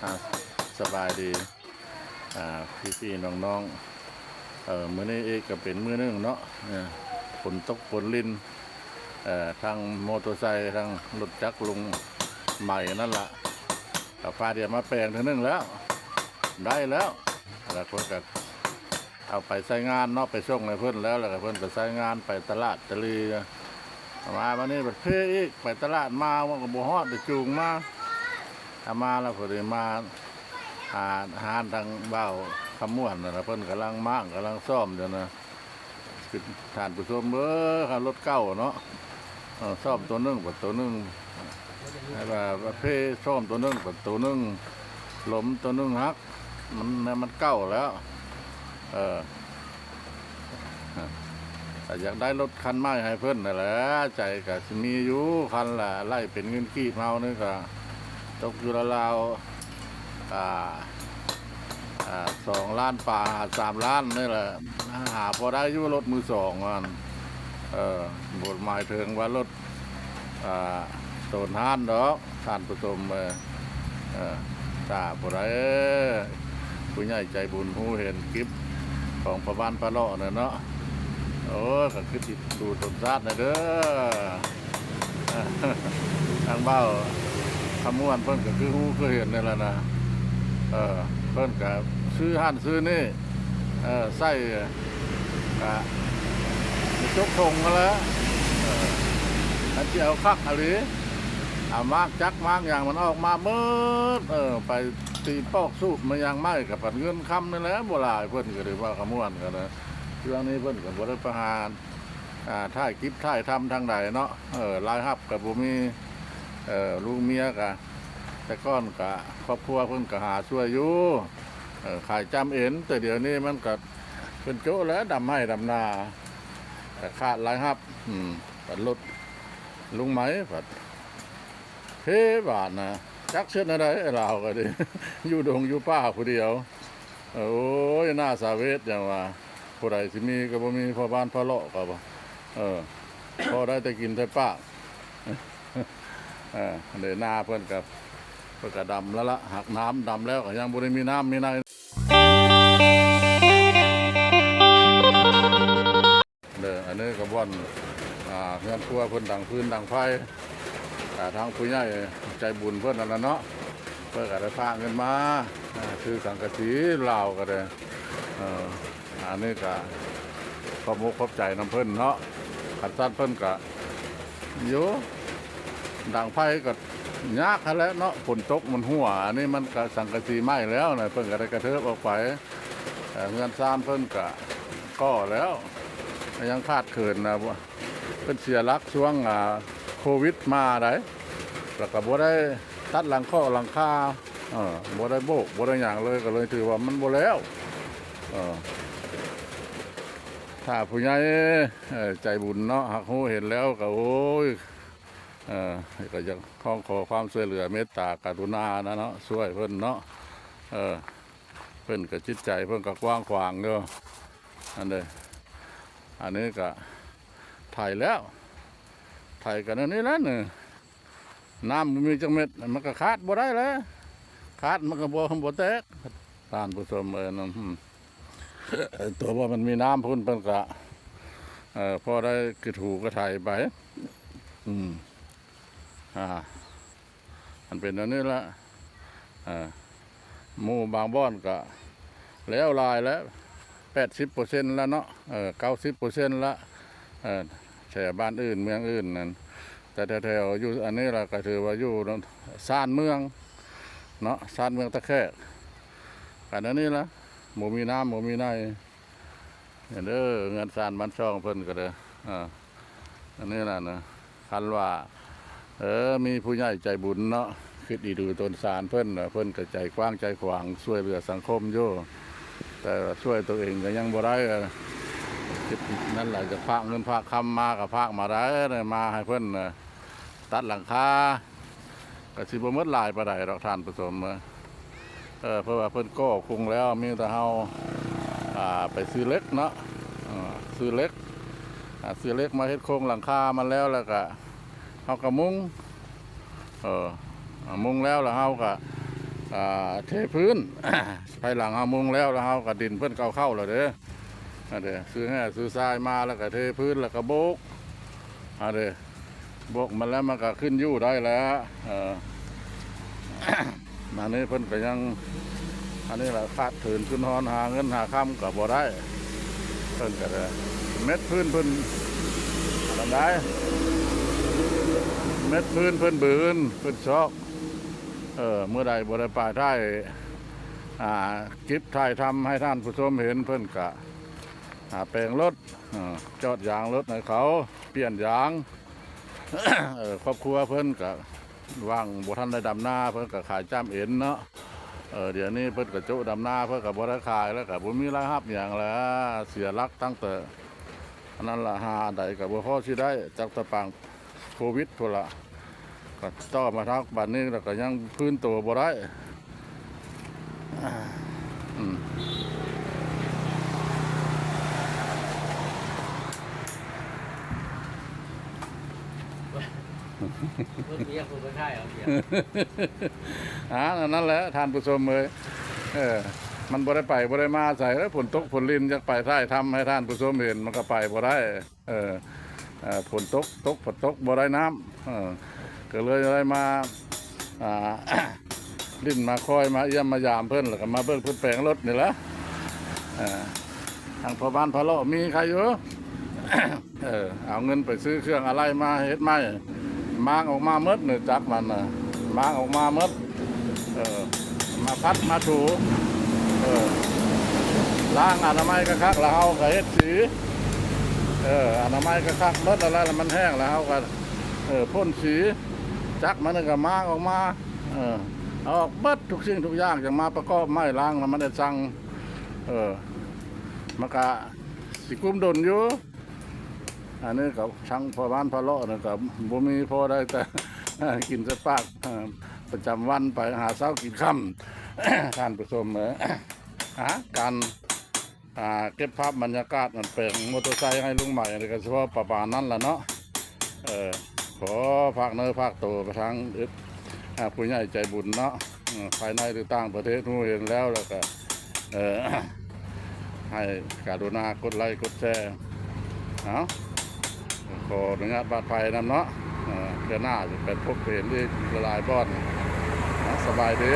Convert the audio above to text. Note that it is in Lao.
ອ່າ ສະບາຍດີ ອ່າ ພີ່ໆ ນ້ອງໆ ເອີ ມື້ນີ້ອີກກໍເປັນມື້ໜຶ່ງເນາະ ເອີ ຝົນຕົກຝົນລິນ ເອີ ທັງມໍເຕີໄຊ ທັງລົດຈັກລຸງໃໝ່ນັ້ນລະ ກໍຟ້າວດຽວມາແປງເທື່ອໜຶ່ງແລ້ວ ໄດ້ແລ້ວ ແລ້ວເພິ່ນກໍ ເອົາໄປໃຊ້ງານເນາະ ໄປສົ່ງໃຫ້ເພິ່ນແລ້ວ ແລ້ວກໍເພິ່ນກໍໃຊ້ງານໄປຕະຫຼາດຕະຫຼີ ມາບາດນີ້ບັດເພອີກ ໄປຕະຫຼາດມາ ມັນກໍບໍ່ຮອດ ໄດ້ຈູງມາ ເອົາມາແລ້ວ ພໍດີມາຫາຮ້ານທາງບ່າວຄຳມ່ວນນັ້ນລະ ເພິ່ນກຳລັງມ້າງ ກຳລັງສ້ອມຢູ່ນະ ທ່ານຜູ້ຊົມເອີຍ ເອົາລົດເກົ່າເນາະ ເອີ ສ້ອມໂຕໜຶ່ງ ບັດໂຕໜຶ່ງ ໃຫ້ວ່າເພສ້ອມໂຕໜຶ່ງ ບັດໂຕໜຶ່ງ ລົມໂຕໜຶ່ງຫັກ ມັນ ມັນເກົ່າແລ້ວ ເອີ ກໍຢາກໄດ້ລົດຄັນໃໝ່ໃຫ້ເພິ່ນຫັ້ນແຫຼະ ໃຈກໍຊິມີຢູ່ ຄັນລະໄລ່ເປັນເງິນກີບເຮົານີ້ກໍຕົກຢູ່ລາວໆ ອ່າ ອ່າ ສອງລ້ານປາຍ ສາມລ້ານນີ້ແຫຼະ ຫາພໍໄດ້ຢູ່ລົດມືສອງຫັ້ນ ເອີ ບໍ່ໝາຍເຖິງວ່າລົດ ອ່າ ໂຕນຮ້ານດອກ ທ່ານຜູ້ຊົມເອີຍ ເອີ ຖ້າຜູ້ໃດ ຜູ້ໃຫຍ່ໃຈບຸນຮູ້ເຫັນຄລິບຂອງພໍ່ບ້ານພາເລາະນັ້ນເນາະ ໂອ້ຍ ກໍຄືຊິດູຕົນຊາດແດ່ເດີ ທາງບ່າວຄຳມ່ວນເພິ່ນກໍຄືຮູ້ຄືເຫັນນີ້ແຫຼະນະ ເອີ ເພິ່ນກໍຊື້ຫັ້ນຊື້ນີ້ ເອີ ໃສ່ ກະໄປຈົກຖົງຫັ້ນແຫຼະ ເອີ ຄັນຊິເອົາຄັກອີ່ຫຼີ ເອົາໝາກຈັກໝາກຫຍັງມັນອອກມາໝົດ ເອີ ໄປຕີປອກສູບມາຫຍັງໄມ້ ກະປັດເງິນຄຳນີ້ແຫຼະ ບໍ່ຫຼາຍ ເພິ່ນກໍໄດ້ວ່າຂະມ່ວນກັນນະ ຊ່ວງນີ້ເພິ່ນກໍບໍ່ໄດ້ໄປຫາ ອ່າ ຖ່າຍຄລິບຖ່າຍທຳທາງໃດເນາະ ເອີ ລາຍຮັບກໍບໍ່ມີ ເອີ ລູກເມຍກະ ແຕ່ກ່ອນກະຄອບຄົວເພິ່ນກະຫາຊ່ວຍຢູ່ ເອີ ຂາຍຈ້ຳເອັນ ແຕ່ດຽວນີ້ມັນກະ ເພິ່ນໂຈະແລ້ວ ດຳໄຮ່ດຳນາ ກະຂາດລາຍຮັບ ອືມ ບັດລົດລຸງໄໝ ບັດເພບາດນະ ຈັກເຮັດແນວໃດ ລາວກໍດີ ຢູ່ດົງຢູ່ປ່າຜູ້ດຽວ ໂອ້ຍ ໜ້າສາເວດ ຫຍັງວ່າ ຜູ້ໃດຊິມີກໍບໍ່ມີ ພໍ່ບ້ານພາເລາະກໍບໍ່ ເອີ ພໍໄດ້ແຕ່ກິນແຕ່ປາກ ເອີ ເດ້ ນາເພິ່ນກໍ ເພິ່ນກໍດຳແລ້ວລະ ຫາກນ້ຳດຳແລ້ວກໍຍັງບໍ່ໄດ້ມີນ້ຳມີໃນ. ເດີ ອັນນີ້ກໍບ່ອນ ອ່າ ເຮືອນຄົວເພິ່ນດັງຟືນດັງໄຟ ອ່າ ທາງຜູ້ໃຫຍ່ໃຈບຸນເພິ່ນນັ້ນລະເນາະ ເພິ່ນກໍໄດ້ພາເງິນມາ ອ່າ ຊື້ສັງກະສີ ລາວກໍໄດ້ ເອີ ອັນນີ້ກໍຂອບອົກຂອບໃຈນຳເພິ່ນເນາະ ຄັນຊັ້ນເພິ່ນກໍຢູ່ ດັງໄຟກໍຍາກຫັ້ນແຫຼະເນາະ ຝົນຕົກມັນຮົ່ວ ອັນນີ້ມັນກໍສັງກະສີໄໝ້ແລ້ວນະ ເພິ່ນກໍໄດ້ກະເທີບອອກໄປ ເອີ ເຮືອນຊານເພິ່ນກະກໍ່ແລ້ວ ຍັງຂາດເຂີນນະ ເພິ່ນເສຍຫຼັກຊ່ວງ ອ່າ ໂຄວິດມາໃດ໋ ແລ້ວກໍບໍ່ໄດ້ຕັດຫຼັງເຄາະຫຼັງຄາ ເອີ ບໍ່ໄດ້ໂບກ ບໍ່ໄດ້ຫຍັງເລີຍ ກໍເລີຍຖືວ່າມັນບໍ່ແລ້ວ ເອີ ຖ້າຜູ້ໃຫຍ່ ເອີ ໃຈບຸນເນາະ ຮັກຮູ້ເຫັນແລ້ວກໍ ໂອ້ຍ ເອີ ກໍຢາກຮ້ອງຂໍຄວາມຊ່ວຍເຫຼືອເມດຕາກະລຸນານະເນາະ ຊ່ວຍເພິ່ນເນາະ ເອີ ເພິ່ນກໍຈິດໃຈເພິ່ນກໍກວ້າງຂວາງຢູ່ ອັນເດ ອັນນີ້ກໍໄຖແລ້ວ ໄຖກັນອັນນີ້ແຫຼະນີ້ ນ້ຳບໍ່ມີຈັກເມັດ ມັນກໍຂາດບໍ່ໄດ້ແຫຼະ ຂາດມັນກໍບໍ່ ບໍ່ແຕກ ທ່ານຜູ້ຊົມເອີຍ ອືມ ຕົວວ່າມັນມີນ້ຳພຸ້ນ ເພິ່ນກະ ເອີ ພໍໄດ້ກະຖູກະໄຖໄປ ອືມ ອ່າ ມັນເປັນແນວນີ້ລະ ເອີ ໝູ່ບາງບ່ອນກະແລ້ວຫຼາຍແລ້ວ ແປດສິບເປີເຊັນລະເນາະ ເອີ ເກົ້າສິບເປີເຊັນລະ ເອີ ແຖວບ້ານອື່ນເມືອງອື່ນນັ້ນ ແຕ່ແຖວໆຢູ່ອັນນີ້ລະກະຖືວ່າຢູ່ຊານເມືອງເນາະ ຊານເມືອງຕາແຂກ ກະແນວນີ້ລະ ບໍ່ມີນ້ຳບໍ່ມີໃນ ເດີ ເຮືອນຊານບ້ານຊ່ອງເພິ່ນກໍເດີ ອ່າ ອັນນີ້ລະນະ ຄັນວ່າ ເອີ ມີຜູ້ໃຫຍ່ໃຈບຸນເນາະ ຄິດດີດູສົງສານເພິ່ນ ເພິ່ນກໍໃຈກວ້າງໃຈຂວາງ ຊ່ວຍເຫຼືອສັງຄົມຢູ່ ແຕ່ວ່າຊ່ວຍຕົວເອງກໍຍັງບໍ່ໄດ້ ຄິດນັ້ນລະ ຈະພາກເງິນພາກຄຳມາກໍພາກມາໄດ້ ມາໃຫ້ເພິ່ນ ຕັດຫຼັງຄາ ກໍຊິບໍ່ໝົດຫຼາຍປານໃດດອກທ່ານຜູ້ຊົມເອີຍ ເອີ ເພາະວ່າເພິ່ນກໍ່ຄຸງແລ້ວ ມີແຕ່ເຮົາ ອ່າ ໄປຊື້ເຫຼັກເນາະ ເອີ ຊື້ເຫຼັກ ອ່າ ຊື້ເຫຼັກມາເຮັດໂຄງຫຼັງຄາມັນແລ້ວ ແລ້ວກະເຮົາກະມຸງ ເອີ ມຸງແລ້ວ ແລ້ວເຮົາກະ ອ່າ ເທພື້ນ ພາຍຫຼັງເຮົາມຸງແລ້ວ ແລ້ວເຮົາກໍດິນເພິ່ນກໍເອົາເຂົ້າແລ້ວເດ້. ອັນເດ້ ຊື້ແຮ່ຊື້ຊາຍມາ ແລ້ວກໍເທພື້ນ ແລ້ວກໍໂບກ ອັນເດ້ ໂບກມັນແລ້ວ ມັນກໍຂຶ້ນຢູ່ໄດ້ແລ້ວ. ເອີ ອັນນີ້ເພິ່ນກໍຍັງ ອັນນີ້ລະ ຂາດເຂີນທຶນຮອນ ຫາເງິນຫາຄຳກໍບໍ່ໄດ້. ເພິ່ນກໍໄດ້ ເມັດພື້ນເພິ່ນ ປານໃດ ເມັດພື້ນເພິ່ນບືນ ເພິ່ນຊອກ. ເອີ ມື້ໃດບໍ່ໄດ້ໄປຖ່າຍ ອ່າ ຄລິບ ຖ່າຍທຳໃຫ້ທ່ານຜູ້ຊົມເຫັນ ເພິ່ນກະ ອ່າ ແປງລົດ ເອີ ຈອດຢາງລົດໃຫ້ເຂົາ ປ່ຽນຢາງ. ເອີ ຄອບຄົວເພິ່ນກະຫວ່າງບໍ່ທັນໄດ້ດຳນາ ເພິ່ນກະຂາຍຈ້ຳເອັນເນາະ. ເອີ ດຽວນີ້ເພິ່ນກະໂຈະດຳນາ ເພິ່ນກະບໍ່ໄດ້ຂາຍ ແລ້ວກະບໍ່ມີລາຍຮັບຫຍັງແລ້ວ ເສຍຫຼັກຕັ້ງແຕ່ ອັນນັ້ນລະ ຫາອັນໃດກໍບໍ່ພໍຊິໄດ້ ຈັກແຕ່ປາງໂຄວິດພຸ້ນລະ ກໍຕໍ່ມາທັກບັດນີ້ລະ ກໍຍັງຟື້ນໂຕບໍ່ໄດ້. ອືມ ລົດເບຍ ຜູ້ໄປຖ່າຍເອົາເບຍ ອ່າ ອັນນັ້ນແຫຼະທ່ານຜູ້ຊົມເອີຍ. ເອີ ມັນບໍ່ໄດ້ໄປບໍ່ໄດ້ມາໃສເດີ ຝົນຕົກຝົນລິນ ຢາກໄປຖ່າຍທຳໃຫ້ທ່ານຜູ້ຊົມເຫັນ ມັນກໍໄປບໍ່ໄດ້. ເອີ ເອີ ຝົນຕົກ ຕົກ ຝົນຕົກບໍ່ໄດ້ນ້ຳ ເອີ ກໍເລີຍໄດ້ມາ ອ່າ ຫຼິ້ນມາຄອຍ ມາຢ້ຽມມາຢາມເພິ່ນ ແລ້ວກໍມາເບິ່ງເພິ່ນແປງລົດນີ້ແຫຼະ. ເອີ ທາງພໍ່ບ້ານພາເລາະມີໃຄຢູ່ ເອີ ເອົາເງິນໄປຊື້ເຄື່ອງອາໄຫຼ່ມາເຮັດໃໝ່ ມ້າງອອກມາໝົດນີ້ ຈັກມັນນະ ມ້າງອອກມາໝົດ. ເອີ ມາພັດມາຖູ ເອີ ລ້າງອະນາໄມຄັກໆ ແລ້ວເຮົາກໍເຮັດສີ ເອີ ອະນາໄມຄັກໆໝົດ ແລ້ວມັນແຫ້ງ ແລ້ວເຮົາກໍ ເອີ ພົ່ນສີ. ຈັກມັນກໍມ້າງອອກມາ ເອີ ອອກເບິດທຸກສິ່ງທຸກຢ່າງ ຈັ່ງມາປະກອບໃໝ່ ລ້າງ ແລ້ວມັນໄດ້ສັ່ງ ເອີ ມັນກະຊິກຸ້ມດົນຢູ່. ອັນນີ້ກໍທັງພໍ່ບ້ານພາເລາະນີ້ກໍບໍ່ມີ ພໍໄດ້ແຕ່ກິນໃສ່ປາກ ເອີ ປະຈຳວັນໄປ ຫາເຊົ້າກິນຄ່ຳ ທ່ານຜູ້ຊົມເອີຍ. ຫາການ ອ່າ ເກັບພາບບັນຍາກາດ ອັນແປງມໍເຕີໄຊໃຫ້ລຸງໃໝ່ ອັນນີ້ກໍສະເພາະປະມານນັ້ນລະເນາະ. ເອີ ຂໍຝາກເນື້ອຝາກໂຕໄປທາງ ອ່າ ຜູ້ໃຫຍ່ໃຈບຸນເນາະ ເອີ ພາຍໃນ ຫຼື ຕ່າງປະເທດ ຮູ້ເຫັນແລ້ວ ແລ້ວກໍ ເອີ ໃຫ້ກະລຸນາກົດໄລ້ກົດແຊ. ເອົາ ຂໍອະນຸຍາດບາດໄພນຳເນາະ ເອີ ເທື່ອໜ້າຈະໄປພົບໄປເຫັນອີກຫຼາຍໆບ່ອນ. ເອົາ ສະບາຍດີ.